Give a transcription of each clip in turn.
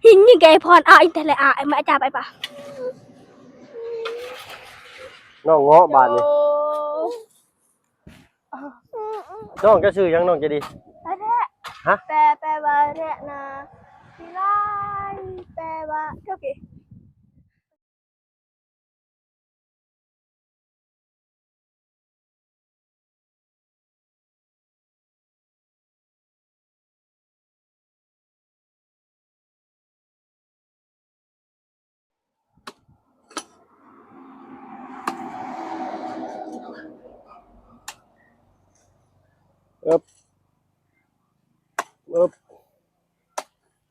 ຍິງຍິງແກພອນ ອາ ອິນເທເລ ອາ ມາຈາໄປປະ ນ້ອງເງາະບາດນີ້. ນ້ອງເຈົ້າຊື່ຫຍັງ ນ້ອງໃຈດີ? ແປ ຮະ? ແປ ແປວ່າແລະນະ ທີ່ລາຍ ແປວ່າ ໂອເຄ. ເອີບ ເອີບ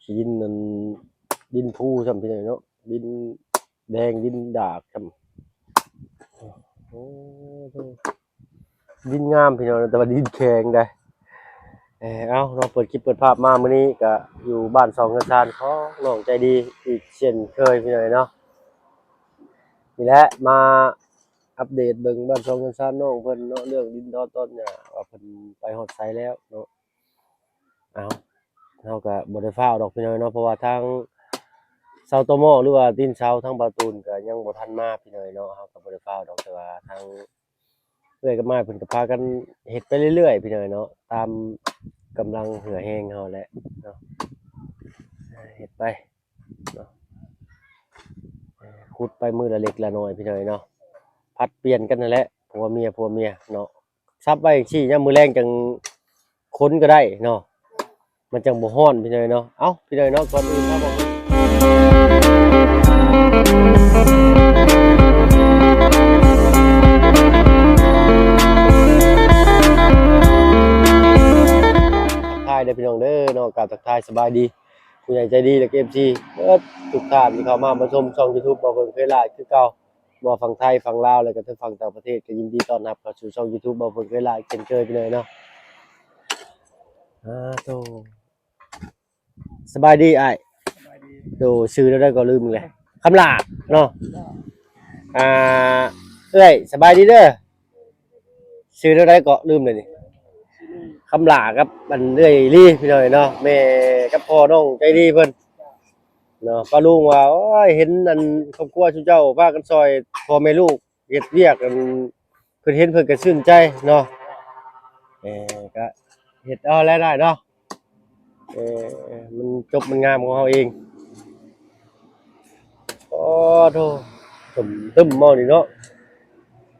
ຂີ້ດິນນັ້ນ ດິນພູຊ້ຳພີ່ນ້ອງເນາະ ດິນແດງ ດິນດາກຊ້ຳ. ໂອ້ໂຫ ດິນງາມພີ່ນ້ອງ ແຕ່ວ່າດິນແຂງໃດ໋. ເອີ ເອົາເນາະ ເປີດຄລິບເປີດພາບມາມື້ນີ້ກະຢູ່ບ້ານຊ່ອງເຮືອນຊານຂອງນ້ອງໃຈດີອີກເຊັ່ນເຄີຍພີ່ນ້ອງເນາະ. ນີ້ແຫຼະ ມາອັບເດດເບິ່ງບ້ານຊ່ອງເຮືອນຊານນ້ອງເພິ່ນເນາະ ເລື່ອງດິນດອນຕອນຫຍ້າ ວ່າເພິ່ນໄປຮອດໃສແລ້ວເນາະ. ເອົາ ເຮົາກະບໍ່ໄດ້ຟ້າວດອກພີ່ນ້ອງເນາະ ເພາະວ່າທາງເສົາຕໍມໍ ຫຼືວ່າຕີນເສົາທາງບ່າວຕູນກະຍັງບໍ່ທັນມາພີ່ນ້ອງເນາະ. ເຮົາກະບໍ່ໄດ້ຟ້າວດອກ ແຕ່ວ່າທາງເອື້ອຍກັບອ້າຍເພິ່ນກະພາກັນເຮັດໄປເລື້ອຍໆ ພີ່ນ້ອງເນາະ ຕາມກຳລັງເຫື່ອແຮງເຮົາແຫຼະເນາະ ເຮັດໄປເນາະ ຂຸດໄປມື້ລະເລັກລະນ້ອຍພີ່ນ້ອງເນາະ ຜັດປ່ຽນກັນຫັ້ນແຫຼະ ຜົວເມຍ ຜົວເມຍເນາະ. ສັບໄວ້ຈັ່ງຊີ້ ຍາມມື້ແລງຈັ່ງຂົນກະໄດ້ເນາະ ມັນຈັ່ງບໍ່ຮ້ອນພີ່ນ້ອງເນາະ. ເອົ້າ ພີ່ນ້ອງເນາະ ກ່ອນອື່ນເຮົາບອກ ທັກທາຍເດີພີ່ນ້ອງເດີເນາະ ກາບທັກທາຍສະບາຍດີ ຜູ້ໃຫຍ່ໃຈດີແລະ ເອັຟຊີ ເບິດທຸກທ່ານທີ່ເຂົ້າມາ ມາຊົມຊ່ອງຢູທູບ ບໍ່ເພິ່ງເຄີຍຫຼ້າ ຄືເກົ່າ. ບໍ່ຝັ່ງໄທ ຝັ່ງລາວ ແລະກະທັງຝັ່ງຕ່າງປະເທດ ກະຍິນດີຕ້ອນຮັບເຂົ້າສູ່ຊ່ອງຢູທູບ ບໍ່ເພິ່ງເຄີຍຫຼ້າ ເຊັ່ນເຄີຍພີ່ນ້ອງເນາະ. ອາ ໂຕ ສະບາຍດີອ້າຍ. ສະບາຍດີ. ໂຕ ຊື່ແນວໃດກໍລືມອີກແລ້ວ ຄຳຫຼ້າເນາະ. ອ່າ ເອື້ອຍ ສະບາຍດີເດີ. ຊື່ແນວໃດເກາະ ລືມແລ້ວນີ້. ຄຳຫຼ້າກັບອັນເອື້ອຍລີພີ່ນ້ອງເນາະ ແມ່ກັບພໍ່ນ້ອງໃຈດີເພິ່ນເນາະ. ປ້າລຸງວ່າ ໂອ້ຍ ເຫັນອັນຄອບຄົວຊຸມເຈົ້າພາກັນຊ່ອຍພໍ່ແມ່ລູກເຮັດວຽກ ອັນເພິ່ນເຫັນເພິ່ນກະຊື່ນໃຈເນາະ. ເອີ ກະເຮັດເອົາແຫຼະໄດ້ເນາະ. ເອີ ມັນຈົບມັນງາມຂອງເຮົາເອງ. ໂອ້ໂທ ຕຶ້ມໆ ໝໍນີ້ເນາະ.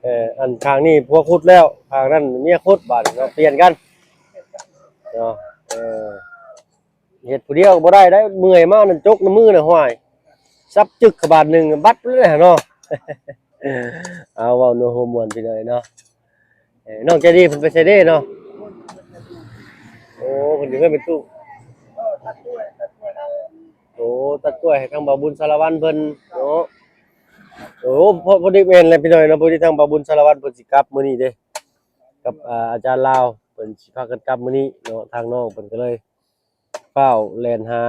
ເອີ ອັນຂ້າງນີ້ຜົວຂຸດແລ້ວ ຂ້າງນັ້ນເມຍຂຸດ ບາດນີ້ເນາະ ປ່ຽນກັນເນາະ. ເອີ ເຮັດຜູ້ດຽວກະບໍ່ໄດ້ໄດ໋ ເມື່ອຍມານັ້ນ ຈົກນຳມືນະ ຫ້ວຍ ສັບຈຶກຂະບາດໜຶ່ງ ບັດເລີຍເນາະ. ເອົາ ເວົ້ານົວຫົວມ່ວນພີ່ນ້ອງເນາະ. ເອີ ນ້ອງໃຈດີເພິ່ນໄປໃສເດ້ເນາະ. ໂອ້ ເພິ່ນຢູ່ເຮືອນແມ່ຕູ້. ໂອ້ ຕັດກ້ວຍໃຫ້ທາງບ່າວບຸນສາລະວັນເພິ່ນເນາະ. ໂອ້ ພໍ ພໍດີແມ່ນແຫຼະພີ່ນ້ອງເນາະ ພໍດີທາງບ່າວບຸນສາລະວັນເພິ່ນຊິກັບມື້ນີ້ເດ້ ກັບ ອາ ອາຈານລາວ ເພິ່ນຊິພາກັນກັບມື້ນີ້ເນາະ. ທາງນ້ອງເພິ່ນກະເລີຍຟ້າວແລ່ນຫາ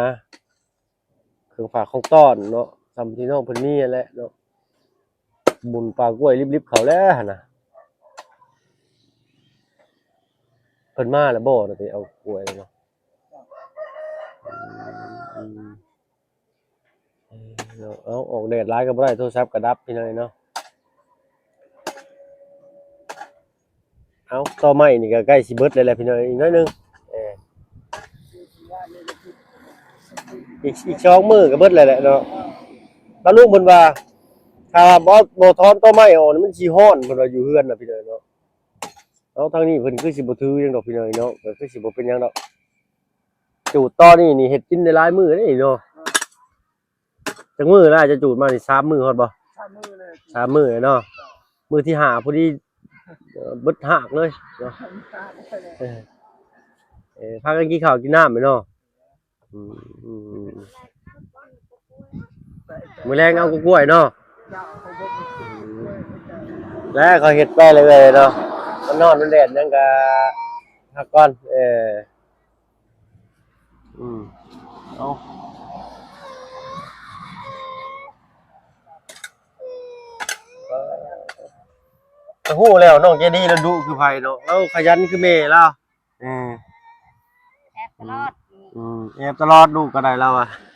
ເຄື່ອງຝາກຂອງຕ້ອນເນາະ ສ່ຳທີ່ນ້ອງເພິ່ນມີຫັ້ນແຫຼະເນາະ. ບຸນປ່າກ້ວຍລິບໆ ເຂົາແລ້ວຫັ້ນນະ. ເພິ່ນມາແລ້ວບໍ່ນະ ໄປເອົາກ້ວຍເນາະ. ອືມ ເນາະ ເອົາ ອອກແດດຫຼາຍກະບໍ່ໄດ້ ໂທລະສັບກະດັບພີ່ນ້ອງເນາະ. ເອົາ ຕໍໄມ້ນີ້ກະໃກ້ຊິເບິດແລ້ວແຫຼະພີ່ນ້ອງ ອີກໜ້ອຍໜຶ່ງ. ເອີ ອີກ ອີກສອງມື້ກະເບິດແລ້ວແຫຼະເນາະ. ຕາລຸງເພິ່ນວ່າ ຖ້າວ່າບໍ່ ບໍ່ຖອນຕໍໄມ້ອອກນີ້ ມັນຊິຮ້ອນ ເພິ່ນວ່າຢູ່ເຮືອນນະພີ່ນ້ອງເນາະ. ເອົາ ທາງນີ້ເພິ່ນຄືຊິບໍ່ຖືຫຍັງດອກພີ່ນ້ອງເນາະ ກະຄືຊິບໍ່ເປັນຫຍັງດອກ. ຈູດຕໍ່ນີ້ນີ້ເຮັດກິນໄດ້ຫຼາຍມື້ເດ້ເນາະ. ຈັກມື້ລະ ຈະຈູດມານີ້ ສາມມື້ຮອດບໍ່? ສາມມື້ເລີຍ ສາມມື້ເລີຍເນາະ. ມື້ທີຫ້າພໍດີ ເບິດຮາກເລີຍເນາະ. ເອີ ພາກັນກິນເຂົ້າກິນນ້ຳແມ່ນເນາະ. ອືມ ມື້ແລງເອົາກ້ວຍເນາະ. ແລະເຂົາເຮັດໄປເລື້ອຍເນາະ ມັນຮ້ອນມັນແດດຫຍັງກະພັກກ່ອນ. ເອີ ອືມ ເອົາ ກະຮູ້ແລ້ວ ນ້ອງໃຈດີລະດຸຄືໃຜເນາະ ລາວຂະຫຍັນຄືແມ່ລາວ. ເອີ ແອບຕະຫຼອດ. ອືມ ແອບຕະຫຼອດ ລູກກະໄດ້ລາວວ່າ.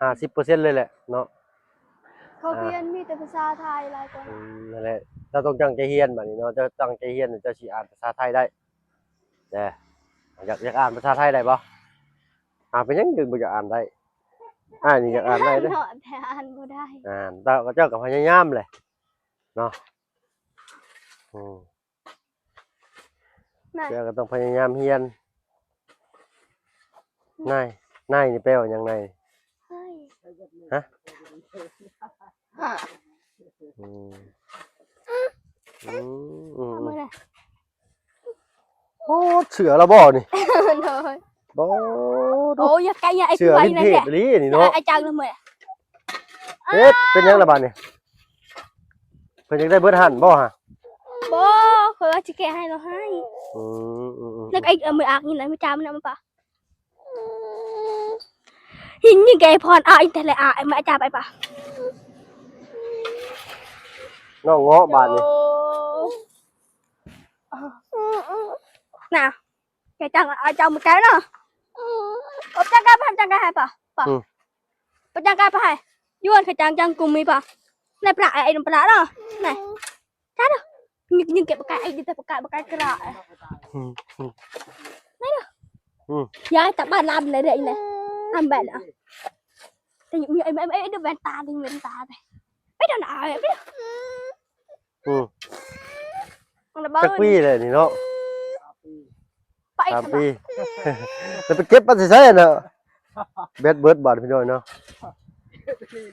ຫ້າສິບເປີເຊັນເລີຍແຫຼະເນາະ. ເຂົາຮຽນມີແຕ່ພາສາໄທຫຼາຍກວ່າ. ອືມ ນັ້ນແຫຼະ ເຈົ້າຕ້ອງຕັ້ງໃຈຮຽນບາດນີ້ເນາະ. ເຈົ້າຕັ້ງໃຈຮຽນ ເຈົ້າຊິອ່ານພາສາໄທໄດ້ເດີ. ຢາກ ຢາກອ່ານພາສາໄທໄດ້ບໍ່? ອ່າ ເປັນຫຍັງຈຶ່ງບໍ່ຢາກອ່ານໄດ້? ອ້າຍນີ້ຢາກອ່ານໄດ້ເດີ ເນາະ ແຕ່ອ່ານບໍ່ໄດ້. ອ່ານ ເຈົ້າ ເຈົ້າກໍພະຍາຍາມແຫຼະເນາະ. ອືມ ນາຍ ເຈົ້າກໍຕ້ອງພະຍາຍາມຮຽນ. ນາຍ ນາຍນີ້ແປວ່າຫຍັງ ນາຍ? ຮະ? ອືມ ອືມ ອືມ ເອົາມືນະ. ໂອ້ ເສື້ອລະບໍ່ນີ້? ໂດຍ ບໍ່ ໂອ້ ຢາກໄກ່ ຢາກໄອ້ ເສື້ອວິນເທດອີ່ຫຼີນີ້ເນາະ. ອາຈານລະເມື່ອຍ ເຮັດ ເປັນຫຍັງລະບາດນີ້? ເພິ່ນຢາກໄດ້ເບີດຫັ້ນບໍ່ຫະ? ບໍ່ ຂ້ອຍວ່າຊິແກະໃຫ້ລາວໃຫ້. ອືມ ອືມ ອືມ ແລ້ວກໍໄອ້ ເອົາມືອາກນີ້ນະ ມາຈາມນຳປະ ຫີນນີ້ແກພອນ ອາ ອີກແຕ່ລະອາ ມາຈາມໄປປະ ນ້ອງເງາະບາດນີ້. ນະ ແກຈັ່ງເອົາເຈົ້າມາແກເນາະ. ອືມ ເອົາຈັງກາຍໄປ ຈັງກາຍໃຫ້ປະ ປະ ອືມ ໄປຈັງກາຍໄປໃຫ້ ຢູ່ເຮືອນເຂົາຈັ່ງ ຈັ່ງກຸມມີປະ ໃນປະ ໄອ້ນຳປະເນາະ ໃນ ຈ້າເດີ ຍິງ ຍິງເກັບປາກາ ໄອ້ດິນແຕ່ປາກາ ປາກາກະລະ ອືມ ອືມ ໄດ້ເດີ ອືມ ຢາຍຕະບານລຳເລີຍເດີ ອີ່ແຫຼະ ອຳແບນ ແຕ່ມີ ໄອ້ ໄອ້ ໄອ້ ໄອ້ ດູແວ່ນຕາ ດຶງແວ່ນຕາໄປ ໄປໂດນ ໄອ້ ໄປ ອືມ ມັນລະເບີ ຈັກປີແລ້ວນີ້ເນາະ? ໄປ ສາມປີ ແລ້ວໄປເກັບມາໃສ່ໃສນະ? ແບັດເບີດບາດພີ່ນ້ອງເນາະ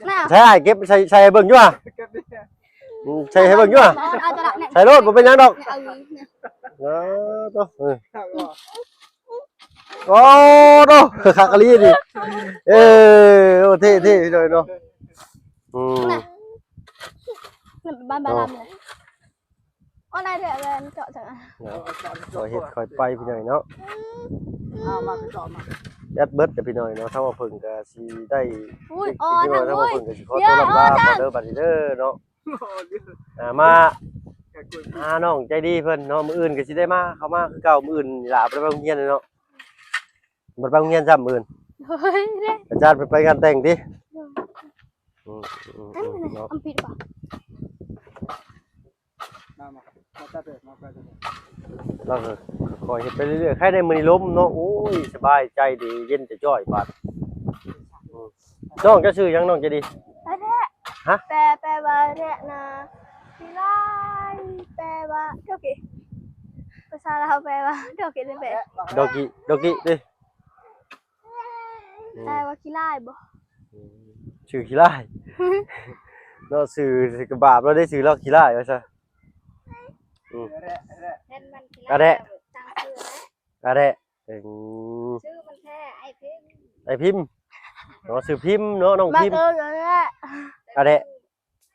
ນະ ໃສ່ ອ້າຍເກັບໃສ່ ໃສ່ໃຫ້ເບິ່ງຢູ່ຫວາ? ອືມ ໃສ່ໃຫ້ເບິ່ງຢູ່ຫວາ? ເອົາ ເອົາຕົວລະ ໃສ່ໂລດ ບໍ່ເປັນຫຍັງດອກ ເອົາອີກນະ ເອີ ໂຕ ເອີ ໂອ້ໂຕ ຄັກອີ່ຫຼີນີ້ ເອີ ໂອ້ ເທ່ໆ ພີ່ນ້ອງເນາະ ອືມ ນະ ບ້ານ ບ້ານລຳເລີຍ. ອໍ ໄດ້ແທ້ ແວ່ນເຈາະຈັງ ເນາະ ຄ່ອຍເຮັດຄ່ອຍໄປພີ່ນ້ອງເນາະ ເອົາມາເຈາະມາ ແບັດເບີດເດີພີ່ນ້ອງເນາະ ທາງວ່າເພິ່ນກໍຊິໄດ້ ອຸ້ຍ ອໍ ທາງວ່າເພິ່ນກໍຊິຂໍໂຕລາລາກ່ອນເດີ ບັດນີ້ເດີເນາະ ອໍ ອ່າ ມາຫານ້ອງໃຈດີເພິ່ນເນາະ ມື້ອື່ນກໍຊິໄດ້ມາ ເຂົ້າມາຄືເກົ່າ ມື້ອື່ນນີ້ລະບໍ່ໄດ້ໄປໂຮງຮຽນເນາະ ບໍ່ໄດ້ໄປໂຮງຮຽນຊ້ຳມື້ອື່ນ ໂດຍ ອາຈານເພິ່ນໄປງານແຕ່ງຕິ ໂດຍ ອືມ ອືມ ເນາະ ອັນຜິດບໍ່? ມາ ມາ ມາຈັບເດີ ມາ ມາຈັບເດີ ລາວກໍຄ່ອຍເຮັດໄປເລື້ອຍໆ ໃຄແດ່ມື້ນີ້ລົມເນາະ ໂອ້ຍ ສະບາຍໃຈດີ ເຢັນຈະຈ້ອຍບາດ ອືມ ນ້ອງເຈົ້າຊື່ຫຍັງ ນ້ອງໃຈດີ? ແຣະ ຮະ? ແປ ແປວ່າແຣະນະ ຂີ້ລ້າຍ ແປວ່າ ດອກກີ ພາສາລາວແປວ່າ ດອກກີ ແປ ດອກກີ ດອກກີຕິ ອືມ ແປວ່າຂີ້ລ້າຍບໍ່? ອືມ ຊື່ຂີ້ລ້າຍ ເນາະ ຊື່ ຊື່ກະບາບລາວເດ້ ຊື່ລາວຂີ້ລ້າຍວ່າຊະ ອືມ ແມ່ນມັນຂີ້ລ້າຍ ອາແດະ ຕັ້ງຊື່ ອາແດະ ອືມ ຊື່ມັນແທ້ ອ້າຍພິມ ອ້າຍພິມ ເນາະ ຊື່ພິມເນາະ ນ້ອງພິມ ບັງເອີນ ອາແດະ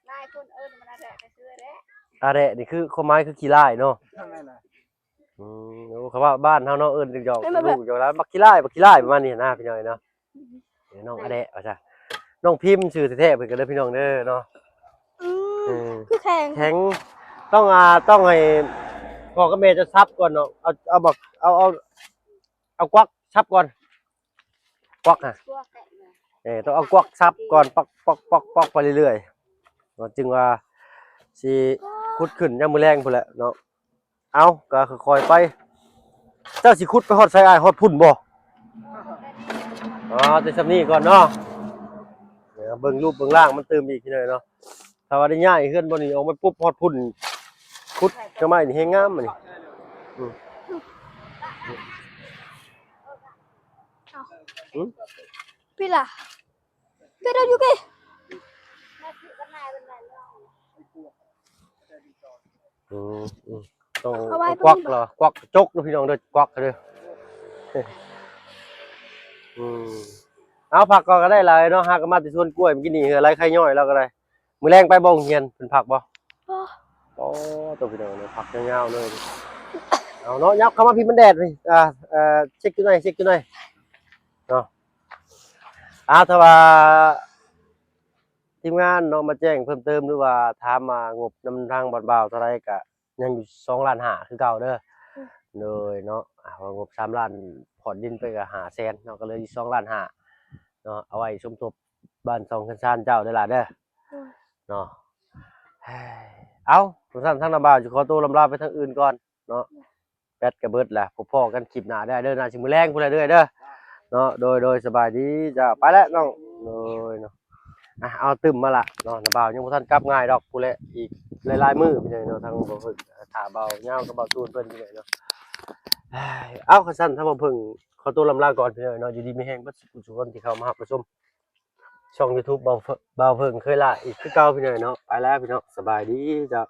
ຫຼາຍຄົນເອີ້ນມັນອາແດະ ແຕ່ຊື່ອາແດະ ອາແດະນີ້ຄືຄວາມໝາຍຄືຂີ້ລ້າຍເນາະ ແມ່ນລະ ອືມ ໂອ້ ຄຳວ່າບ້ານເຮົາເນາະ ເອີ້ນຢອກໆ ແມ່ນບໍ່ ລູກຢອກຫຼານ ບັກຂີ້ລ້າຍ ບັກຂີ້ລ້າຍ ປະມານນີ້ຫັ້ນນະ ພີ່ນ້ອງເອີຍເນາະ ນ້ອງອາແດະວ່າຊະ ນ້ອງພິມຊື່ແທ້ໆ ເພິ່ນກໍເດີພີ່ນ້ອງເດີເນາະ ອືມ ເອີ ຄືແຂງ ແຂງ ຕ້ອງ ອ່າ ຕ້ອງໃຫ້ພໍ່ກັບແມ່ເຈົ້າສັບກ່ອນເນາະ ເອົາ ເອົາບັກ ເອົາ ເອົາ ເອົາກວັກສັບກ່ອນ ກວັກຫະ ເອີ ຕ້ອງເອົາກວັກສັບກ່ອນ ປອກໆໆໆ ໄປເລື້ອຍໆ ເນາະ ຈຶ່ງວ່າຊິຂຸດຂຶ້ນຍາມມື້ແລງພຸ້ນແຫຼະເນາະ ເອົາ ກໍຄ່ອຍໆໄປ ເຈົ້າຊິຂຸດໄປຮອດໃສອ້າຍ ຮອດພຸ້ນບໍ່? ອໍ ແຕ່ສ່ຳນີ້ກ່ອນເນາະ ດຽວເບິ່ງຮູບເບິ່ງຮ່າງມັນຕື່ມອີກທີໜ້ອຍເນາະ ຖ້າວ່າໄດ້ຍ້າຍເຮືອນບ່ອນນີ້ອອກມາປຸບຮອດພຸ້ນ ຂຸດໜໍ່ໄມ້ນີ້ແຮງງາມອັນນີ້ ອືມ ຫືມ ພີ່ລະ ເກີດຢູ່ເກ ອືມ ອືມ ຕ້ອງເອົາໄວ້ ເອົາກວັກເນາະ ກວັກຈົກເດີພີ່ນ້ອງເດີ ກວັກເດີ ອືມ ເອົາ ພັກກ່ອນກໍໄດ້ຫຼາຍເນາະ ຫາກໍມາແຕ່ສວນກ້ວຍ ມື້ກີ້ນີ້ເຫື່ອໄຫຼໄຄຍ້ອຍລາວກໍໄດ້ ມື້ແລງໄປບໍ່ໂຮງຮຽນ ເພິ່ນພັກບໍ່? ບໍ່ ໂອ້ ໂຕ ພີ່ນ້ອງເນາະ ພັກຍາວໆເລີຍ ເອົາເນາະ ຫຍັບເຂົ້າມາພີ້ ມັນແດດນີ້ ອ່າ ເຊັກຢູ່ໃນ ເຊັກຢູ່ໃນເນາະ ອ່າ ຖ້າວ່າທີມງານເນາະ ມາແຈ້ງເພີ່ມເຕີມ ຫຼືວ່າຖາມວ່າງົບນຳທາງບ່ອນບ່າວເທົ່າໃດ ກະຍັງຢູ່ສອງລ້ານຫ້າຄືເກົ່າເດີ ອືມ ໂດຍເນາະ ອ່າ ເພາະງົບສາມລ້ານ ຜ່ອນດິນໄປກະຫ້າແສນເນາະ ກະເຫຼືອຢູ່ສອງລ້ານຫ້າເນາະ ເອົາໄວ້ສົມທົບ ບ້ານຊ່ອງເຮືອນຊານເຈົ້າເດີຫຼ້າເດີ ໂດຍ ເນາະ. ເອົ້າ ຊັ້ນທາງນ້າບ່າວຊິຂໍໂຕລຳລາໄປທາງອື່ນກ່ອນເນາະ ແບັດກະເບິດແລ້ວ. ພໍ້ກັນຄລິບໜ້າເດີ ໜ້າຊິມື້ແລງພຸ້ນແຫຼະເດີ ເດີເນາະ. ໂດຍ ໂດຍ ສະບາຍດີເຈົ້າ ໄປແລ້ວນ້ອງ ໂດຍເນາະ. ອ່ະ ເອົາຕື່ມມາລະເນາະ ນ້າບ່າວຍັງບໍ່ທັນກັບງ່າຍດອກ ພຸ້ນແຫຼະ ອີກຫຼາຍໆມື້ພີ່ນ້ອງເນາະ. ທາງບ່າວເພິ່ງ ຖ້າບ່າວຍາວກັບບ່າວຕູນເພິ່ນພີ່ນ້ອງເນາະ. ເອົ້າ ຄັນຊັ້ນທາງບ່າວເພິ່ງຂໍໂຕລຳລາກ່ອນພີ່ນ້ອງເນາະ. ຢູ່ດີມີແຮງເບິດສູ່ຜູ້ສູ່ຄົນທີ່ເຂົ້າມາຮັບມາຊົມຊ່ອງຢູທູບບ່າວເພິ່ງ ບ່າວເພິ່ງເຄີຍຫຼ້າອີກຄືເກົ່າພີ່ນ້ອງເນາະ. ໄປແລ້ວພີ່ນ້ອງ ສະບາຍດີເຈົ້າ.